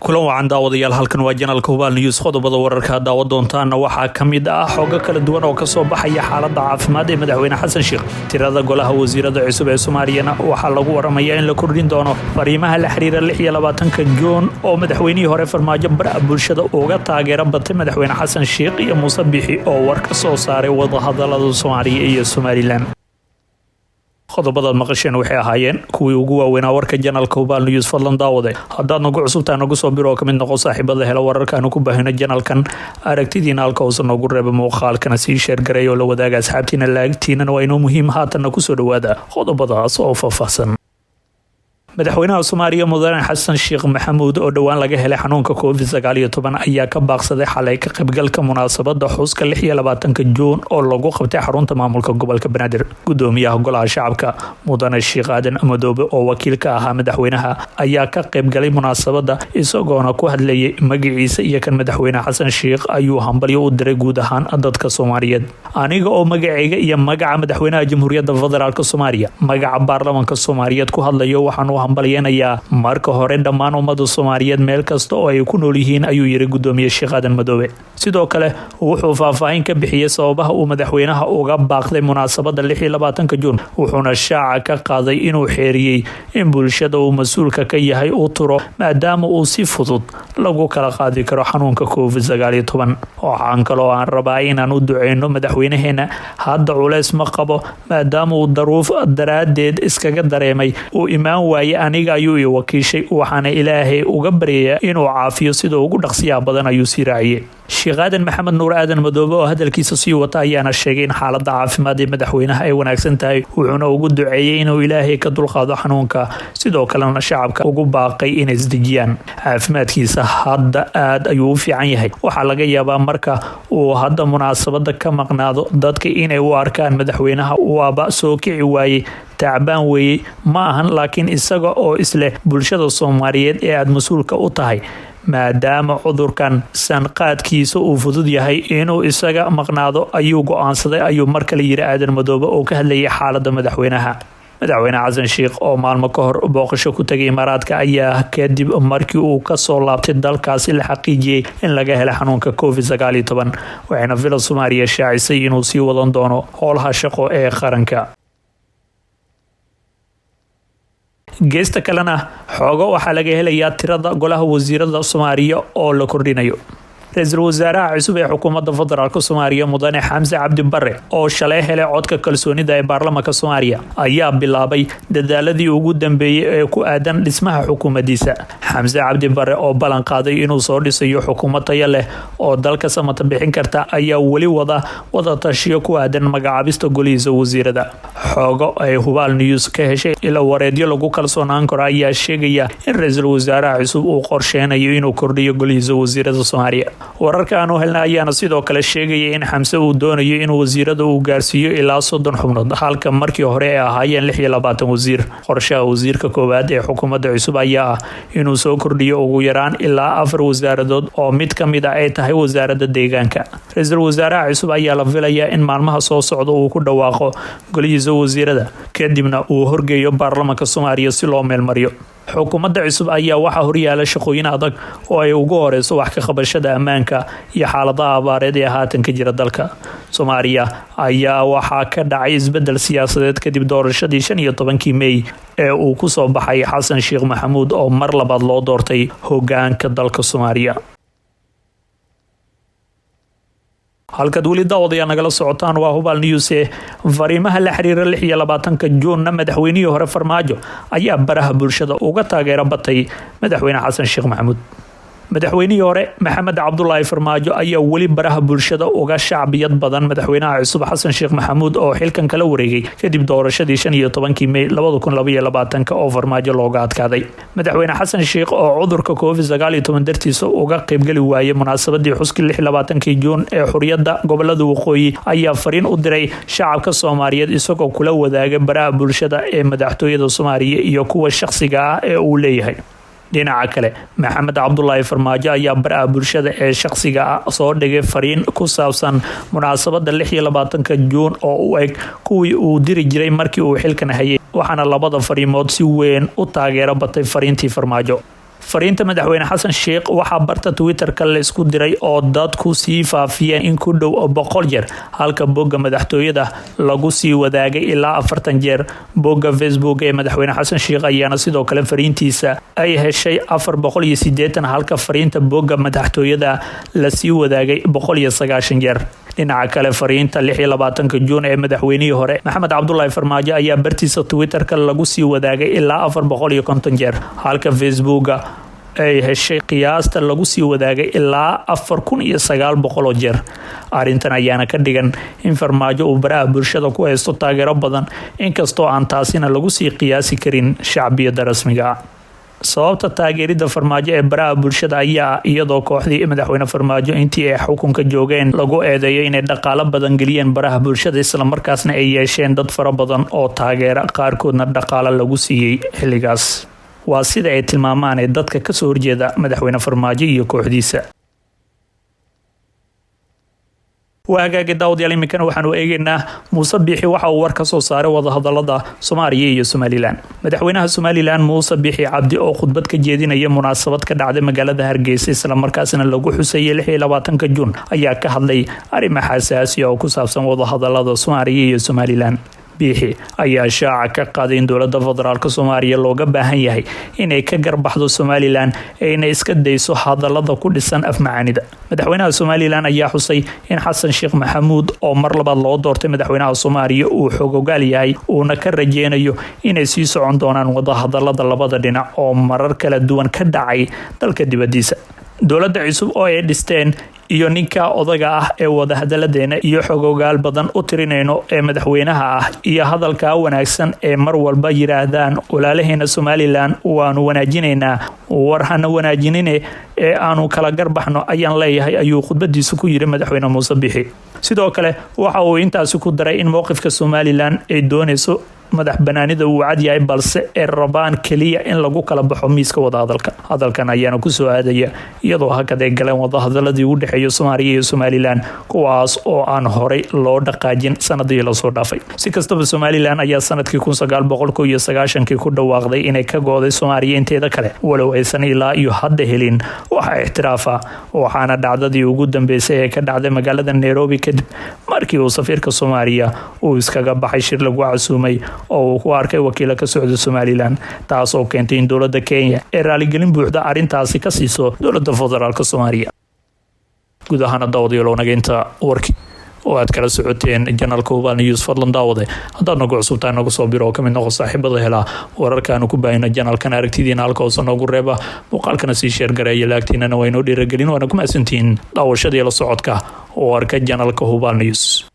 Kulan wacan daawadayaal, halkan waa janalka Hubaal News. Qodobada wararka daawa doontaana waxaa ka mid ah xogo kala duwan oo kasoo baxaya xaalada caafimaad ee madaxweyne Xasan Sheekh. Tirada golaha wasiirada cusub ee Soomaaliyana waxaa lagu waramayaa in la kordhin doono. Fariimaha la xiriira 26-ka Juun oo madaxweynihii hore Farmaajo bara bulshada uga taageero batay madaxweyne Xasan Sheekh, iyo Muuse Bixi oo war ka soo saaray wadahadalada Soomaaliya iyo Somalilan. Qodobadaad maqasheen waxay ahaayeen kuwii ugu waaweynaa warka janalka Hubaal News. Fadlan daawade, haddaad nagu cusubtahay, nagu soo biro oo kamid noqo saaxiibada hela wararka aanu ku baahino janalkan. Aragtidiina halka hoose noogu reeba, muuqaalkana sii share garay oo la wadaaga asxaabtiina, like-tiinana waa inoo muhiim. Haatanna kusoo dhawaada qodobadaas oo faahfaahsan. Madaxweynaha Soomaaliya mudane Xasan Sheekh Maxamuud oo dhowaan laga helay xanuunka COVID-19 ayaa ka baaqsaday xalay ka qaybgalka munaasabada xuska 26-ka Juun oo lagu qabtay xarunta maamulka gobolka Banaadir. Gudoomiyaha golaha shacabka mudane Sheekh Aadan Madoobe oo wakiil ka ahaa madaxweynaha ayaa ka qaybgalay munaasabada, isagoona ku hadlayay magaciisa iyo kan madaxweyne Xasan Sheekh ayuu hambalyo u diray guud ahaan dadka Soomaaliyeed. "Aniga oo magacayga iyo magaca madaxweynaha Jamhuuriyadda Federaalk Soomaaliya, magaca baarlamanka Soomaaliyeed ku hadlayo, waxaan u hambalyeynayaa marka hore dhammaan ummada Soomaaliyeed meel kasta oo ay ku nool yihiin," ayuu yiri gudoomiye Sheekh Aadan Madoobe. Sidoo kale wuxuu faahfaahin ka bixiyey sababaha uu madaxweynaha uga baaqday munaasabada 26-ka Juun, wuxuuna shaaca ka qaaday inuu xeeriyey in bulshada uu mas-uulka ka yahay u turo, maadaama uu si fudud lagu kala qaadi karo xanuunka COVID-19. "Waxaan kaloo aan rabaa inaan u duceyno madaxweynaheena. Hadda culeys ma qabo, maadaama uu daruuf daraaddeed iskaga dareemay uu imaan waaye, aniga ayuu i wakiishay. Waxaana Ilaahay uga baryayaa inuu caafiyo sida ugu dhaqsiyaha badan," ayuu sii raaciyey. Sheekh Aadan Maxamed Nuur Aadan Madoobe oo hadalkiisa sii wata ayaana sheegay in xaalada caafimaad ee madaxweynaha ay wanaagsan tahay, wuxuuna ugu duceeyey inuu Ilaahay ka dulqaado xanuunka, sidoo kalena shacabka ugu baaqay inay isdejiyaan. "Caafimaadkiisa hadda aad ayuu u fiican yahay. Waxaa laga yaabaa marka uu hadda munaasabada ka maqnaado dadka inay u arkaan madaxweynaha waaba soo kici waayey, tacbaan weeyey. Ma ahan, laakiin isaga oo isleh bulshada Soomaaliyeed ee aada mas-uulka u tahay, maadaama cudurkan sanqaadkiisa uu fudud yahay, inuu isaga maqnaado ayuu go-aansaday," ayuu mar kale yiri Aadan Madoobe oo ka hadlayay xaalada madaxweynaha. Madaxweyne Xasan Sheikh oo maalmo ka hor booqasho ku tagay Imaaraadka ayaa kadib markii uu kasoo laabtay dalkaasi la xaqiijiyey in laga helay xanuunka COVID-19, waxayna Villa Soomaaliya shaacisay inuu sii wadan doono howlaha shaqo ee qaranka. Geesta kalena, xoogo waxaa laga helayaa tirada golaha wasiirada Soomaaliya oo la kordhinayo. Ra-iisul wasaaraha cusub ee xukuumadda federaalk Soomaaliya mudane Xamse Cabdi Bare oo shalay helay codka kalsoonida ee baarlamanka Soomaaliya ayaa bilaabay dadaaladii ugu dambeeyey ee ku aadan dhismaha xukuumaddiisa. Xamse Cabdi Bare oo ballan qaaday inuu soo dhisayo xukuumad tayo leh oo dalka samata bixin karta ayaa weli wada wada tashiyo ku aadan magacaabista golihiisa wasiirada. Xoogo ay Hubaal News ka heshay ila wareedyo lagu kalsoonaan karo ayaa sheegaya in ra-iisul wasaaraha cusub uu qorsheynayo inuu kordhiyo golihiisa wasiirada Soomaaliya. Wararka aanu helna ayaana sidoo kale sheegaya in Xamse uu doonayo in wasiirada uu gaarsiiyo ilaa 30 xubnood, halka markii hore ay ahaayeen 26 wasiir. Qorshaha wasiirka koowaad ee xukuumadda cusub ayaa ah inuu soo kordhiyo ugu yaraan ilaa afar wasaaradood oo mid ka mid ah ay tahay wasaaradda deegaanka. Ra-iisul wasaaraha cusub ayaa la filayaa in maalmaha soo socda uu ku dhawaaqo golihiisa wasiirada, kadibna uu horgeeyo baarlamanka Soomaaliya si loo meelmariyo. Xukuumadda cusub ayaa waxaa horyaala shaqooyin adag oo ay ugu horeyso wax ka qabashada ammaanka iyo xaaladaha abaareed ee haatan ka jira dalka Soomaaliya. Ayaa waxaa ka dhacay isbedel siyaasadeed kadib doorashadii 15-kii Mey ee uu kusoo baxay Xasan Sheekh Maxamuud oo mar labaad loo doortay hogaanka dalka Soomaaliya. Halkaad weli daawadayaa nagala socotaan waa Hubaal News. Fariimaha la xiriira 26-ka Juunna, madaxweynihii hore Farmaajo ayaa baraha bulshada uga taageero batay madaxweyne Xasan Sheekh Maxamuud. Madaxweynihii hore Maxamed Cabdulaahi Farmaajo ayaa weli baraha bulshada uga shacbiyad badan madaxweynaha cusub Xasan Sheekh Maxamuud oo xilkan kala wareegay kadib doorashadii 15-kii Mey 2022-ka oo Farmaajo looga adkaaday. Madaxweyne Xasan Sheekh oo cudurka COVID-19 dartiisa uga qaybgeli waayay munaasabadii xuskii 26-kii Juun ee xuriyadda gobolada Waqooyi ayaa fariin u diray shacabka Soomaaliyeed, isagoo kula wadaagay baraha bulshada ee madaxtooyada Soomaaliya iyo kuwa shaqsiga ah ee uu leeyahay. Dhinaca kale, Maxamed Cabdulaahi Farmaajo ayaa baraha bulshada ee shaqsiga ah soo dhigay fariin ku saabsan munaasabada 26-ka Juun oo u eg kuwii uu diri jiray markii uu xilkan hayay, waxaana labada fariimood si weyn u taageero batay fariintii Farmaajo. Fariinta Madaxweyne Xasan Sheikh waxaa barta Twitter-ka la isku diray oo dadku sii faafiyeen in ku dhow 100 jeer, halka bogga madaxtooyada lagu sii wadaagay ilaa 40 jeer. Bogga Facebook ee Madaxweyne Xasan Sheikh ayaana sidoo kale fariintiisa ay heshay 480, halka fariinta bogga madaxtooyada lasii wadaagay 190 jeer. Dhinaca kale, fariinta 26-ka Juun ee madaxweynihii hore Maxamed Cabdulaahi Farmaajo ayaa bartiisa Twitter-ka lagu sii wadaagay ilaa 450 jeer, halka Facebooka ay heshay qiyaasta lagu sii wadaagay ilaa 4900 oo jeer. Arrintan ayaana ka dhigan in Farmaajo uu baraha bulshada ku haysto taageero badan, inkastoo aan taasina lagu sii qiyaasi karin shacbiyadda rasmiga. Sababta taageerida Farmaajo ee baraha bulshada ayaa iyadoo kooxdii Madaxweyne Farmaajo intii ay xukunka joogeen lagu eedeeyo inay dhaqaalo badan geliyeen baraha bulshada, islamarkaasna ay yeesheen dad fara badan oo taageera, qaarkoodna dhaqaalo lagu siiyey xilligaas. Waa sida ay tilmaamaan ee dadka kasoo horjeeda Madaxweyne Farmaajo iyo kooxdiisa. Waa hagaagi, daawadayaal, iminkana waxaanu eegeynaa Muuse Biixi waxa uu war ka soo saaray wadahadalada Soomaaliya iyo Somalilan. Madaxweynaha Somalilan Muuse Biixi Cabdi oo khudbad ka jeedinaya munaasabad ka dhacday magaalada Hargeysa, islamarkaasna lagu xusayay 26-ka Juun, ayaa ka hadlay arrimo xasaasiya oo ku saabsan wadahadalada Soomaaliya iyo Somalilan. Biixi ayaa shaaca ka qaaday in dowlada federaalk Soomaaliya looga baahan yahay inay ka garbaxdo Somalilan ee inay iska dayso hadalada ku dhisan afmacaanida. Madaxweynaha Somalilan ayaa xusay in Xasan Sheekh Maxamuud oo mar labaad loo doortay madaxweynaha Soomaaliya uu xogogaal yahay, uuna ka rajeynayo inay sii socon doonaan wadahadalada labada dhinac oo marar kala duwan ka dhacay dalka dibadiisa. Dowladda cusub oo ay dhisteen iyo ninka odaga ah ee wadahadaladeena iyo xogogaal badan u tirinayno ee madaxweynaha ah iyo hadalkaa wanaagsan ee mar walba yiraahdaan walaalaheena Somalilan waanu wanaajinaynaa, war hana wanaajinine ee aanu kala garbaxno ayaan leeyahay, ayuu khudbadiisa ku yiri Madaxweyne Muuse Bixi. Sidoo kale waxa uu intaasi ku daray in mowqifka Somalilan ay doonayso madax banaanida uu cad yahay, balse ay rabaan keliya in lagu kala baxo miiska wadahadalka. Hadalkan ayaana kusoo aadaya iyadoo hakad ay galeen wadahadaladii u dhexeeya Soomaaliya iyo Somalilan, kuwaas oo aan horey loo dhaqaajin sanadii lasoo dhaafay. Si kastaba, Somalilan ayaa sanadkii 1991-kii ku dhawaaqday inay ka gooday Soomaaliya inteeda kale, walow aysan ilaa iyo hadda helin waxa ixtiraafa. Waxaana dhacdadii ugu dambeysay ee ka dhacday magaalada Nairobi kadib markii uu safiirka Soomaaliya uu iskaga baxay shir lagu casuumay oo uu ku arkay wakiilo ka socda Somalilan, taas oo keentay in dowladda Kenya ee raaligelin buuxda arrintaasi ka siiso dowladda federaalk Soomaaliya. Guud ahaana, daawadayaal, nageynta warki oo aad kala socoteen janalka Hubaal News. Fadlan daawade, haddaad nagu cusubtahay, nagu soo biro oo kamid noqo saaxiibada helaa wararkaanu ku baahino janalkan. Aragtidiina halka hoose noogu reeba, muuqaalkana sii share gareeya, laagtiinana waa inoo dhiiragelin. Waana ku mahadsantihiin daawashadii la socodka warka janalka Hubaal News.